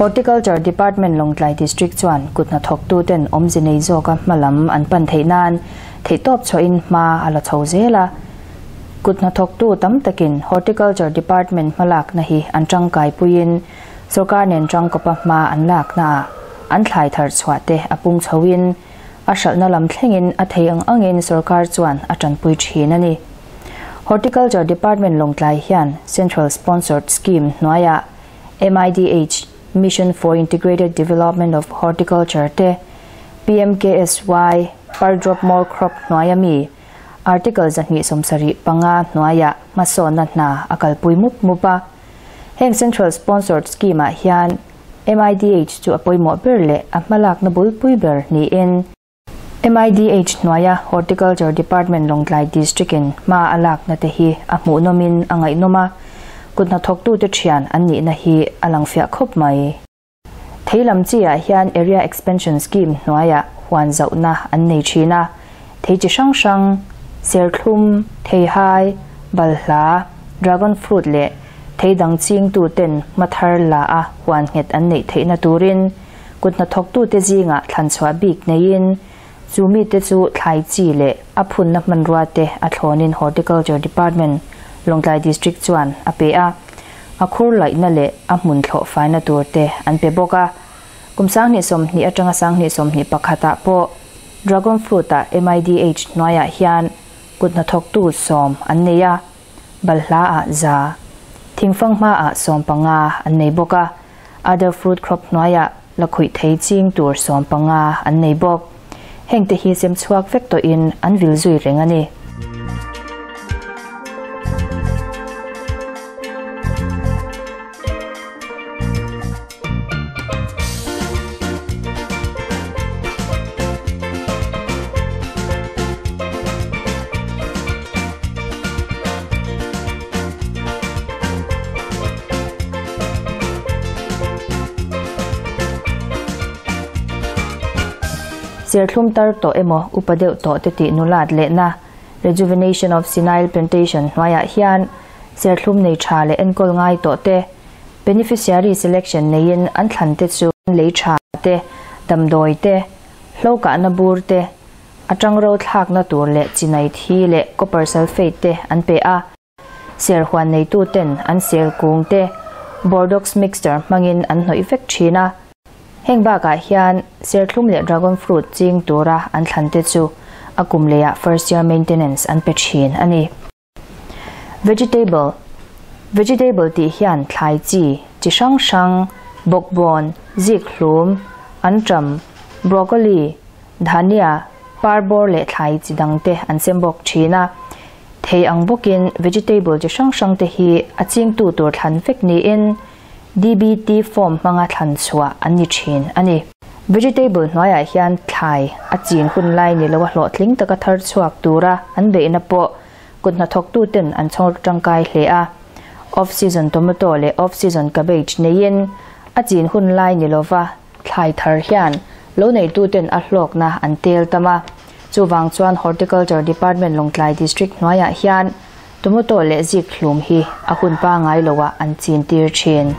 Horticulture Department Lawngtlai District chuan kut hnathawktuten awmze nei zawka hmalam an pan theih nan theihtawp chhuahin hma a la chho zel a. Kut hnathawktu tam takin Horticulture Department hmalakna hi an tangkai puiin sorkar nen tangkawpa hma an laknaah an thlai thar chhuah te a pung chhoin a hralhna lam thlengin a thei ang angin sorkar chuan a tanpui thin a ni. Horticulture Department Lawngtlai hian Central Sponsored Scheme hnuaiah MIDH, Mission for Integrated Development of Horticulture te, PMKSY, Per Drop More Crop hnuaia mi, Article 275 hnuaiah hmasawnna hna a kalpui mup mup a. Heng Central Sponsored Scheme-ah hian MIDH chu a pawimawh ber leh a hmalakna bulpui ber niin, MIDH hnuaia Horticulture Department Lawngtlai District-in hma a lakna te hi a hmuhnawmin a ngaihnawm a, kut hnathawktute thian an nihna hi a lang fiah khawp mai. Thei lam chi-ah hian Area Expansion Scheme hnuaiah huan zauhna an nei thin a, thei chi hrang hrang, serthlum, theihai, balhla, dragon fruit leh thei dang chingtuten hma thar la a huan nghet an neih theihna turin kut hnathawktute zingah thlanchhuah bik neiin chu mite chu thlai chi leh a phunna hmanrua te a thlawnin Horticulture Department, Lawngtlai District chuan a pe a, a khur laihna leh a hmun thlawh faina tur te an pe bawk a. Kum 2020 atanga 2021 ah pawh Dragon Fruit ah MIDH hnuaiah hian kut hnathawktu 10 an nei a, balhla ah 100, thingfanghma ah 15 an nei bawk a, other fruit crop hnuaiah lakhuih thei ching tur 15 an nei bawk. Heng te hi sem chhuak vek tawhin an vil zui reng a ni. Serthlum tar tawh emaw upa deuh tawh te tih nulat lehna Rejuvenation of Senile Plantation hnuaiah hian serthlum nei tha leh enkawl ngai tawh te beneficiary selection neiin an thlan te chu lei tha te damdawi te hlokahna bur te atang ro thlakna tur leh chinai thi leh copper sulfate te an pe a. Ser huan neitu ten an ser kung te Bordeaux mixture hmangin an hnawih vek thin a. Heng bakah hian serthlum leh dragon fruit ching tura an thlan te chu a kum leiah first year maintenance an pe thin a ni. Vegetable Vegetable tih hian thlai chi chi hrang hrang, bawkbawn, zik hlum, anṭam, broccoli, dhania, parbawr leh thlai chi dang te an sem bawk thin a. Thei ang bawkin vegetable chi hrang hrang te hi a chingtu tur thlan vek niin DBT form hmanga thlan chhuah an ni thin a ni. Vegetable hnuaiah hian thlai a chin hun lai ni lo a hlawhtling taka thar chhuak tura an beihna pawh kut hnathawktuten an chhawr tangkai hle a. Off season tomato leh off season cabbage neiin a chin hun lai ni lova thlai thar hian lo neituten a hlawkna an tel tam a. Chuwang chuan Horticulture Department Lawngtlai District hnuaiah hian tomato leh zik hlum hi a hun pa ngai loah an chin tir thin.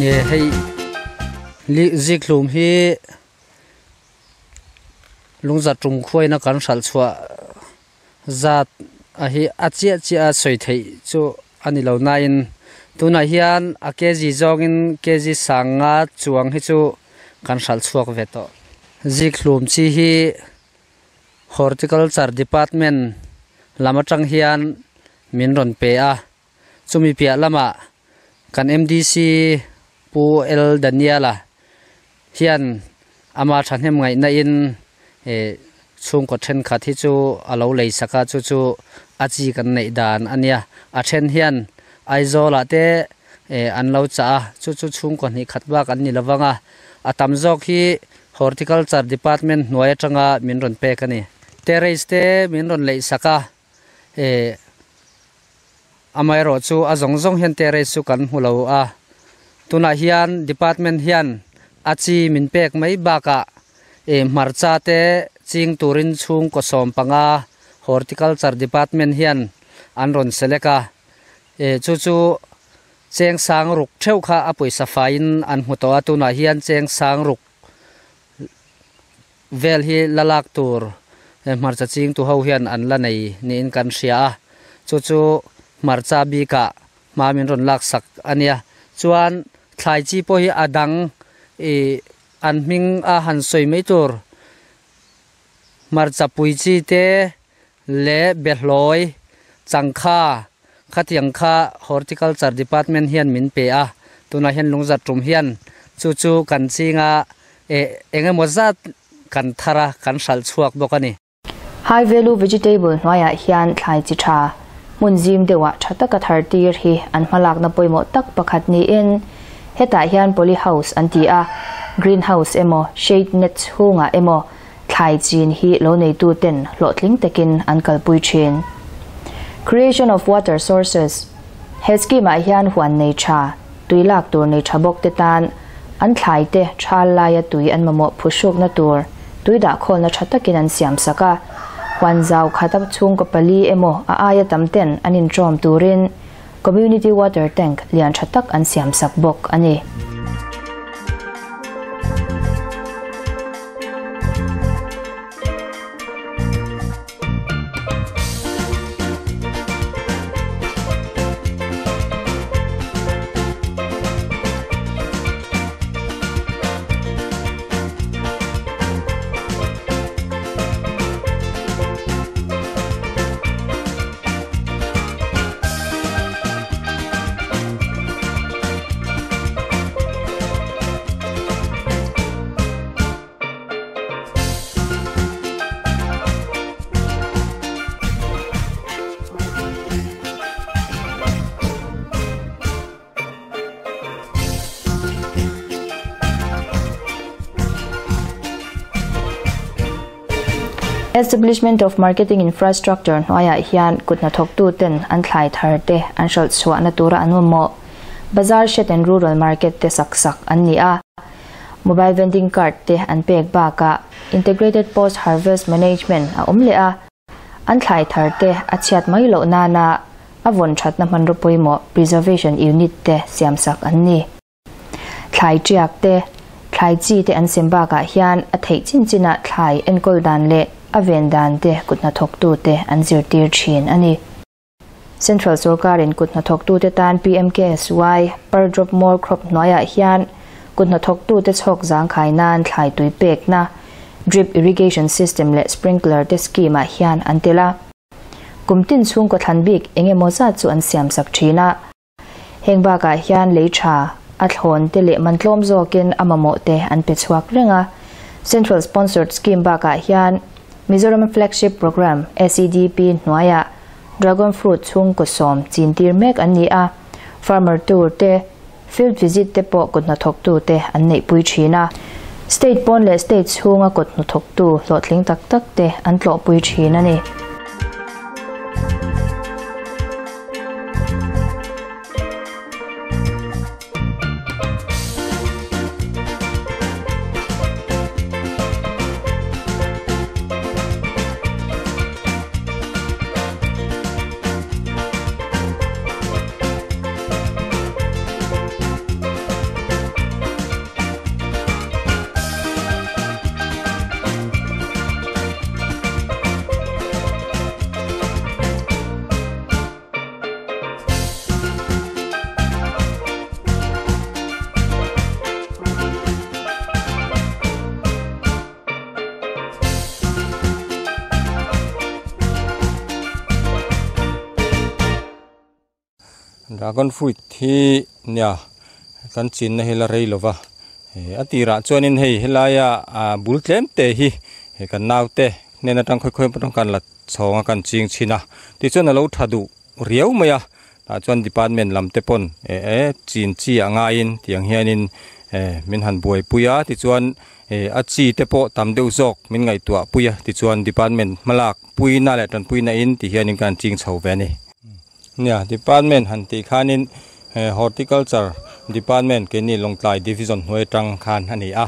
Nge hei li zik hlum hi lungza tum khuaina kan hral chhuah zat a hi a chiah chiah a sawi theih chu ani lo na in tunah hian a kg zawngin kg sanga chuang hi chu kan hral chhuak ve tawh. Zik hlum chi hi Horticulture Department lam atang hian min rawn pe a, chumi piah lamah kan MDC Pu L Daniela hian Ama thahnem ngaihna in chhungkaw thenkhat hi chu a lo lei sak a, chu chu a chi kan neih dan a nia. A then hian Aizawl ah te an lo chah a, chu chu chhungkaw hnih khat bak an ni lovang a, a tam zawk hi Horticulture Department hnuai atanga min rawn pek a ni. Terrace te min rawn leih sak a, Amaherawh chu a zawng zawng hian terrace chu kan hmu lo a, tunah hian department hian a chi min pek mai bakah ih hmarcha te ching turin chhungkaw 15 horticulture department hian an rawn select a, ih chu chu cheng sang ruk theuh kha a pawisa faiin an hmu tawh a, tunah hian cheng sang ruk vel hi la lak tur hmarcha chingtu ho hian an la nei niin kan hria a, chu chu hmarcha bikah hma min rawn lak sak a nia. Chuan thlai chi pawh hi a dang ih an hming a han sawi mai tur hmarcha pui chi te leh behlawi changkha khatiang kha horticulture department hian min pe a, tunah hian lungzat tum hian chu chu kan chinga eh eng emaw zat kan thar a, kan hralh chhuak bawk a ni. High value vegetable hnuaiah hian thlai chi tha, hmun zim deuhah tha taka thar tir hi an hmalakna pawimawh tak pakhat niin hetah hian poly house an ti a, green house emaw shade net chhungah emaw thlai chin hi lo neituten hlawhtling takin an kalpui thin. Creation of water sources, He scheme ah hian huan nei tha, tui lak tur nei tha bawk te tan an thlai te thal laia tui an mamawh phuhrukna tur tui dah khawlna tha takin an siam sak a. Huan zau khat a chhungkaw pali emaw a aia tam ten an intrawm turin Community water tank lian tha tak an siam sak bawk a ni. Establishment of Marketing Infrastructure hnuaiah hian kut hnathawktuten an thlai thar te an hralh chhuahna tura an mamawh Bazar Shed and Rural Market te sak sak an ni a. Mobile vending cart te an pek bakah Integrated Post Harvest Management a awm leh a, an thlai thar te a chhiat mai loh nana a vawn thatna hmanraw pawimawh Preservation Unit te siam sak an ni. Thlai tiak te, thlai chi te an sem bakah hian a theih chin chinah thlai enkawl dan leh a ven dan te kut hnathawktu te an zirtir thin a ni. Central sorkarin kut hnathawktute tan PMKSY, Per Drop More Crop hnuaiah hian kut hnathawktute chhawk zangkhai nan thlai tui pekna, Drip Irrigation System leh Sprinkler te scheme-ah hian an tel a. Kum tin chhungkaw thlan bik eng emaw zat chu an siamsak thin a. Heng bakah hian lei tha, a thlawn te leh man tlawm zawkin a mamawh te an pe chhuak reng a. Central Sponsored Scheme bakah hian Mizoram Flagship Programme, SEDP, hnuaiah Dragon Fruit chhungkaw sawm chin tir mek an ni a, Farmer Tour te, Field Visit te pawh kut hnathawktu te an neihpui thin a. State pawn leh state chhunga kut hnathawktu hlawhtling tak tak te an tlawhpui thin a ni. Dragon fruit hi nia kan chinna hi la rei lova. A tirah chuanin hei helaia bul tlem te hi kan naute hnen atang khawi khawi pawh kan la chhawng a kan ching chhin a, tichuan a lo tha duh riau mai a, tah chuan department lam te pawn chin chi a ngaiin tiang hianin min han buaipui a, tichuan a chi te pawh tam deuh zawk min ngaihtuah pui a, tichuan department hmalak puina leh tanpuina in ti hianin kan ching chho ve a ni. Nia, department han tih khanin Horticulture Department keini Lawngtlai Division hnuai atang khan a ni a.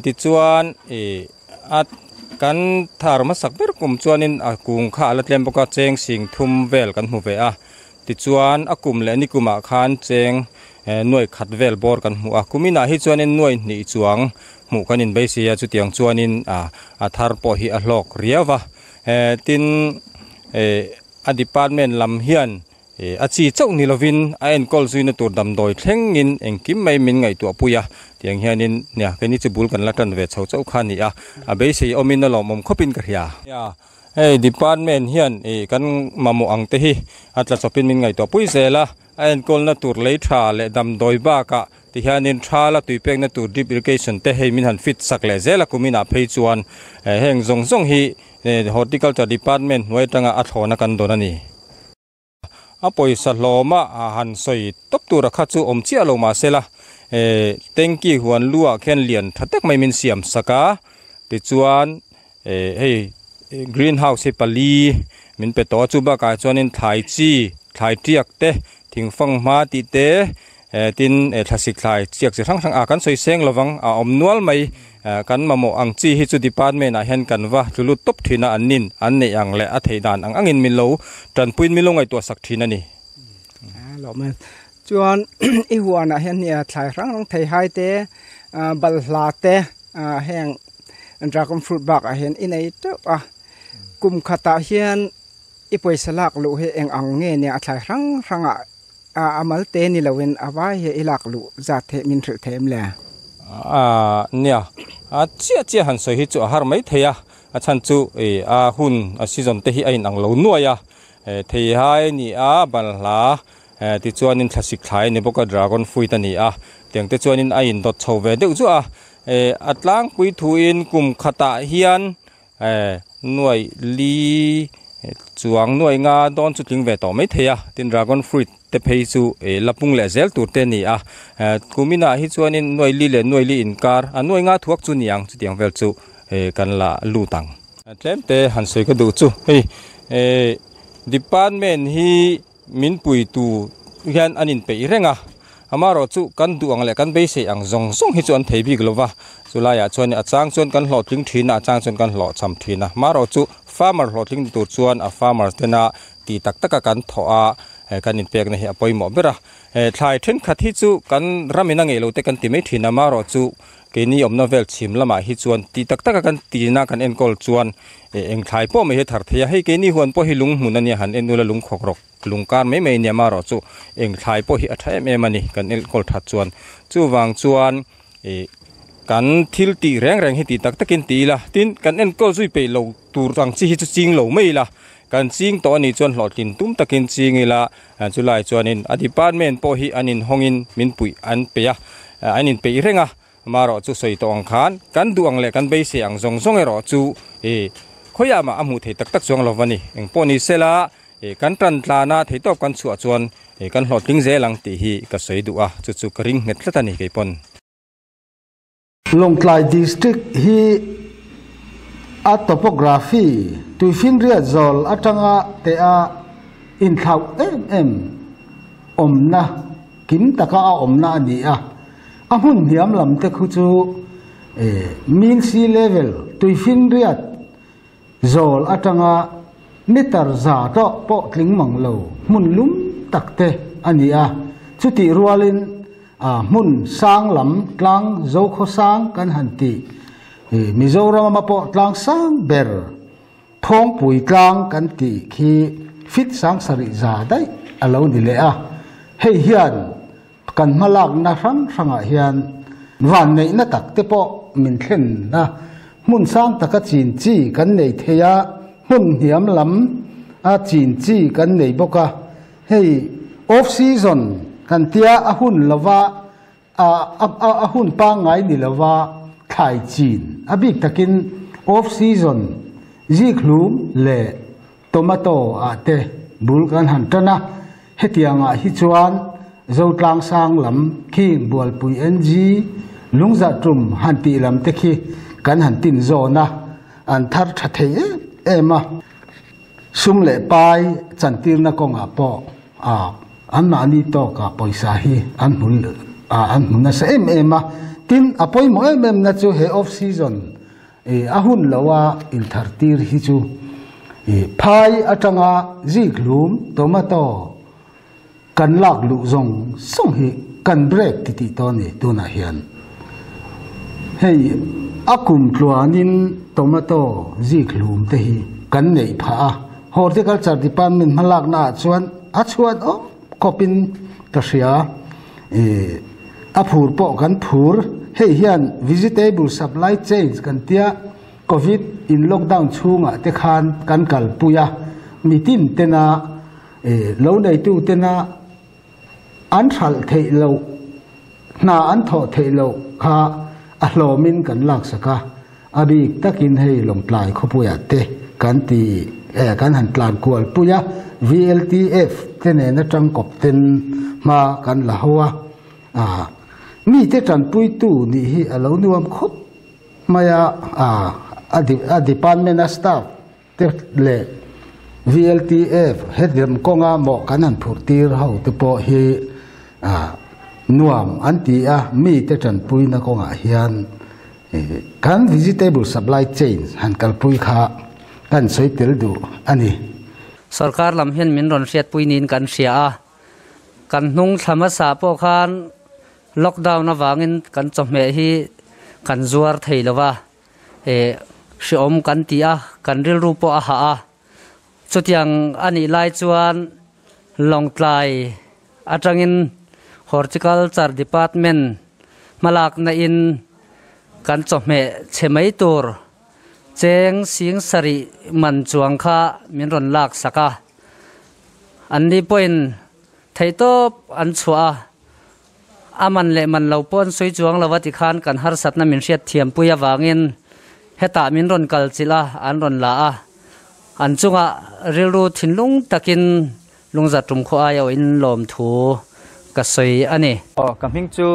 Tichuan ih a kan thar hmasak ber kum chuanin a kung kha a la tlem bawk a, cheng sing thum vel kan hmu ve a. Tichuan a kum leh ni kumah khan cheng nuai khat vel bawr kan hmu a. Kuminah hi chuanin nuai hnih chuang hmuh kan inbeisei a, chutiang chuanin a thar pawh hi a hlawk riau va. Tin ih. A department lam hian a chi chauh ni lovin a enkawl zuina tur damdawi thlengin engkim mai min ngaihtuah pui a, tiang hianin nia keini chu bul kan la tan ve chho chauh kha a ni a, a beisei awmin a lawmawm khawpin ka hria. Nia, hei department hian kan mamawh ang te hi a tla chawpin min ngaihtuah pui zel a, a enkawlna tur lei tha leh damdawi bakah tihianin thala tui pekna tur drip irrigation te hei min han fit sak leh zel a kuminah phei chuan heng zawng zawng hi Horticulture Department hnuai atanga a thlawhna kan dawn a ni. A pawisa hlawma han sawi tawp tura kha chu awm chiah lo mahsela tanky huan lu ah khian lian tha tak mai min siam sak a, tichuan hei green house hi pali min pe tawh a, chu bakah chuanin thlai chi, thlai tiak te, thingfang hma tih te, Tin, thlasik thlai chiak chi hrang hrang a kan sawi seng lovang a awm nual mai. Kan mamawh ang chi hi chu department ah hian kan va tlu lut tawp thin a, an nin an neih ang leh a theih dan ang angin min lo tanpuiin min lo ngaihtuah sak thin a ni. Lawm e. Chuan i huanah hian nia thlai hrang hrang thei hai te, balhla te, heng dragon fruit bakah hian i nei teuh a. Kum khatah hian i pawisa lak luh hi eng ang nge nia a thlai hrang hrangah A amal te ni loin a vai he i lak luh zat theih min hrilh theih em le? A nia, a chiah chiah han sawi hi chu a har mai thei a, a chhan chu a hun a season te hi a inang lo nuai a, theihai a ni a, balhla tichuanin thlasik thlai a ni bawk a, dragon fruit a ni a, tiang te chuanin a indawt chho ve deuh zuah a, a tlangpui thuin kum khatah hian Nuaih li chuang nuaih nga dawn chu tling ve tawh mai thei a, tin dragon fruit te phei chu la pung leh zel tur te a ni a, kuminah hi chuanin nuaih li leh nuaih li inkar a nuaih nga thuak chu ni ang chutiang vel chu kan la lut ang. Tlem te han sawi ka duh chu hei department hi Min puitu hian an inpeih reng a, amaherawh chu kan duh ang leh kan beisei ang zawng zawng hi chu an thei bik lo va, chulaiah chuan a chang chuan kan hlawhtling thin a, a chang chuan kan hlawhchham thin a, amaherawh chu farmer hlawhtling ni tur chuan a farmer tena tih tak taka kan thawh a, kan inpekna hi a pawimawh ber a, thlai thenkhat hi chu kan ramin a ngeih lo te kan ti mai thin a, amaherawh chu Keini awmna vel chhim lamah hi chuan tih tak taka kan tina kan enkawl chuan eng thlai pawh mai hi a thar thei a, hei keini huan pawh hi lung hmun a nia han en ula lung khawk rawk lung kar mai mai a nia marawh chu eng thlai pawh hi a tha em em a ni kan enkawl that chuan chuvang chuan ih kan thil tih reng reng hi tih tak takin ti ila tin kan enkawl zui peih lo tur ang chi hi chu ching lo mai ila kan ching tawh a nih chuan hlawhtlin tum takin ching ila chulai chuanin a department pawh hi an inhawngin min puih an peih a. An inpeih reng a, amaherawh chu sawi tawh ang khan kan duh ang leh kan beisei ang zawng zawng erawh chu ih khawiah mah a hmuh theih tak tak chuang lo va ni. Eng pawh ni sela ih kan tan tlan a theihtawp kan chhuah chuan ih kan hlawhtling zel ang tih hi ka sawi duh a, chu chu ka ring nghet tlat a ni kei pawn. Lawngtlai District hi a topography tuifinriat zawl atanga teh a inthlauh em em awmna Kim taka a awmna a ni a, a hmun hniam lam te khu chu mean sea level, tuifinriat zawl atanga meter za tawh pawh tling mang lo hmun lum tak te a ni a. Chutih rualin hmun sang lam tlang Zokhawsang kan han tih, Mizorama pawh tlang sang ber Thawngpui tlang kan tih khi fit sang sarih za daih a lo ni leh a, hei hian kan hmalakna hrang hrangah hian vanneihna tak te pawh min thlen a, hmun sang taka chin chi kan nei thei a, hmun hniam lam a chin chi kan nei bawk a, hei off season kan tia a hun lova. a a hun pangngai ni lova thlai chin a bik takin off season zikhlum leh tomato ah te bul kan han tan a, hetiangah hi chuan Zotlang sang lam khing Bualpui NG Lungzahtum han tih lam te khi kan han tin zawn a, an thar tha thei em em a. Sum leh pai chantirna kawngah pawh anmahni tawkah pawisa hi an hmu an hmu nasa em em a. Tin, a pawimawh em em na chu he off season a hun loa inthar tir hi chu phai atanga zikhlum tomato kan lak luh zawng zawng hi kan break ti tih tawh a ni tunah hian. Hei a kum tluanin tomato zikhlum te hi kan neih phah a, Horticulture Department hmalakna ah chuan a chhuat awm khawpin ka hria. A phur pawh kan phur. Hei hian vegetable supply chains kan tia Covid in lockdown chhungah te khan kan kalpui a, mitin tena Lo neitu tena an hralh theih loh, hna an thawh theih loh kha a hlawmin kan laksak a, a bik takin hei Lawngtlai khawpuiah te kan ti kan han tlan kual pui a, VLTF te nena tangkawp ten hma kan la ho a, mite tanpuitu nih hi a lo nuam khawp mai a, a department a staff Te leh VLTF hetiang kawnga mawh kan han phurh tir ho te pawh hi nuam an ti a, mite tanpuina kawngah hian kan vegetable supply chain han kalpui kha kan sawi tel duh a ni. Sorkar lam hian min rawn hriatpui niin kan hria a, kan hnung thla hmasa pawh khan lockdown avangin kan chawhmeh hi kan zuar thei lo va. Hreawm kan ti a, kan rilru pawh a hah a. Chutiang a nih lai chuan Lawngtlai atangin Horticulture Department hmalakna in kan chawhmeh chhe mai tur cheng sing sarih man chuang kha min rawn lak sak a. Anni pawhin theihtawp an chhuah a. A man leh man lo pawh an sawi chuang lo a tikhan kan harsatna min hriat thiampui avangin hetah min rawn kal chilh a, an rawn la a. An chungah rilru thinlung takin lungzat tum khaw aia awhin lawmthu ka sawi a ni. Aw, ka hming chu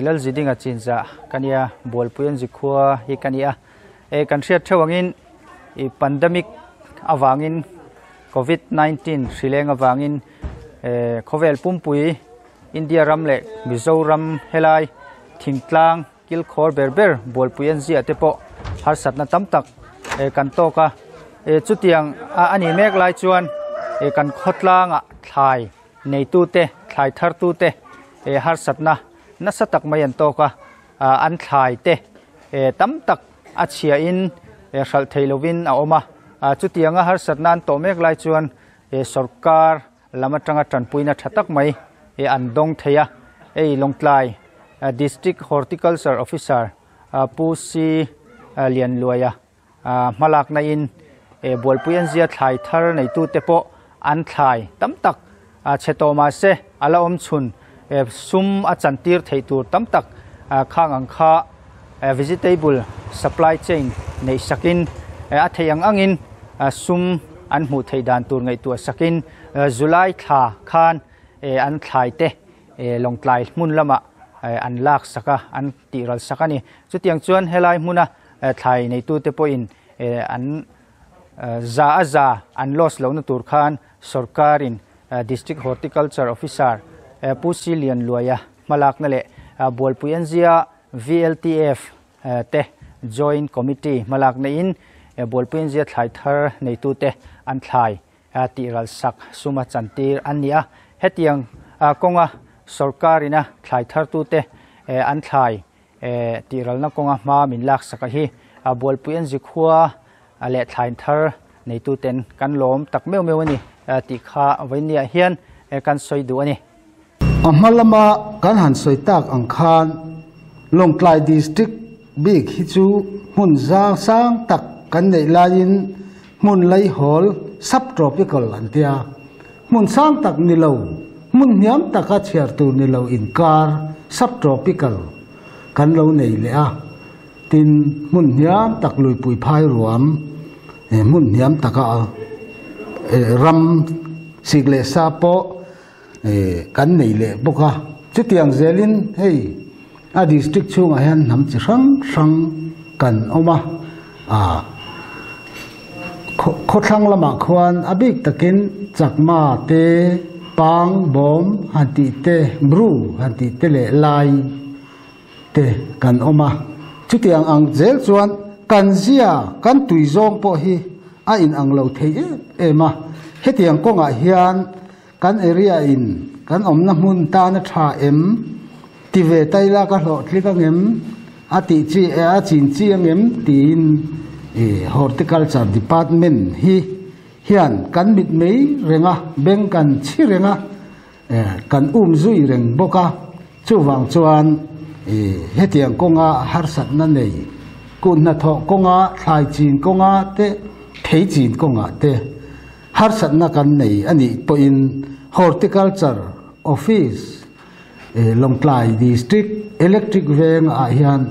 Lalzidinga Chinzah ka nia, Bualpui an zikhua hi ka nia. E, kan hriat theuh angin i pandemic avangin Covid 19 hrileng avangin e, khawvel pumpui India ram leh Mizoram helai thingtlang kilkhawr ber ber bualpui an ziah te pawh harsatna tam tak kan tawk a. Chutiang a nih mek lai chuan kan khawtlangah thlai neitute, thlai thartute harsatna nasa tak mai an tawk a. An thlai te tam tak a chhiahin hralh thei lovin a awm a. Chutianga harsatna an tawh mek lai chuan sorkar lam atanga tanpuina tha tak mai an dawng thei a, hei Lawngtlai District Horticulture Officer Pu Si Lianluaia hmalakna in Bualpui an zia thlai thar neitute pawh an thlai tam tak chhe tawh mahse a la awm chhun sum a chantir theih tur tam tak khang ang kha vegetable supply chain neih sakin a theih ang angin sum an hmuh theih dan tur ngaihtuah sakin July thla khan an thlai te Lawngtlai hmun lamah an lak sak a, an tih ral sak a ni. Chutiang chuan helai hmuna thlai neitute pawhin an za a za an loss lohna tur khan sorkarin District Horticulture Officer Pu Si Lianluaia hmalakna leh Bualpui Enzia VLTF te Joint Committee hmalakna in Bualpui Enzia thlai thar neitute an thlai tih ral sak suma chantir an ni a. Hetiang kawnga sorkarina thlai thartute an thlai tih ralna kawnga hma min lak sak a hi Bualpui Enzi khua leh thlai thar neituten kan lawm tak meuh meuh a ni tih kha vawinia hian kan sawi duh a ni. A hma lama kan han sawi tak ang khan Lawngtlai District bik hi chu hmun zang sang tak kan neih laiin hmun leihawl, sub-tropical an tia, hmun sang tak ni lo, hmun hniam taka chhiar tur ni lo inkar Subtropical kan lo nei leh a, tin hmun hniam tak luipui phai ruam hmun hniam taka ram sik leh sa pawh kan nei leh bawk a. Chutiang zelin hei a district chhungah hian hnam chi hrang hrang kan awm a, khawthlang lamah khuan a bik takin Chakma te, Pang, Bawm han tih te, Bru han tih te leh Lai te kan awm a. Chutiang ang zel chuan kan zia, kan tui zawng pawh hi a inang lo thei em em a. Hetiang kawngah hian kan area in kan awmna hmun tan a tha em? Ti ve ta ila ka hlawhtlik angem? A tih chi e a chin chi angem? Tiin Horticulture Department hi hian kan mit mei reng a, beng kan chhi reng a, kan um zui reng bawk a. Chuvang chuan hetiang kawnga harsatna nei, kut hnathawh kawnga, thlai chin kawnga te, thei chin kawngah te harsatna kan nei a nih pawhin Horticulture Office Lawngtlai District Electric Veng ah hian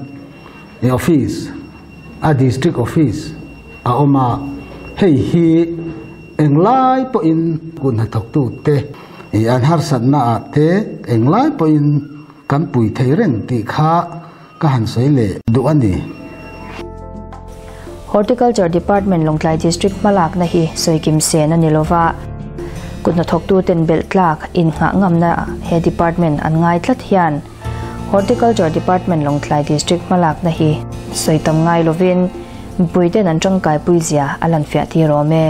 office a District Office a awm a, hei hi englai pawhin kut hnathawktu te an harsatna ah te englai pawhin kan pui thei reng tih kha ka han sawi leh duh a ni. Horticulture Department Lawngtlai District hmalakna hi sawikim sen a ni lova, kut hnathawktuten belh tlak innghah ngamna he department an ngai tlat hian Horticulture Department Lawngtlai District hmalakna hi sawi tam ngai lovin mipuiten an tangkaipui zia a lanfiah tir awm e.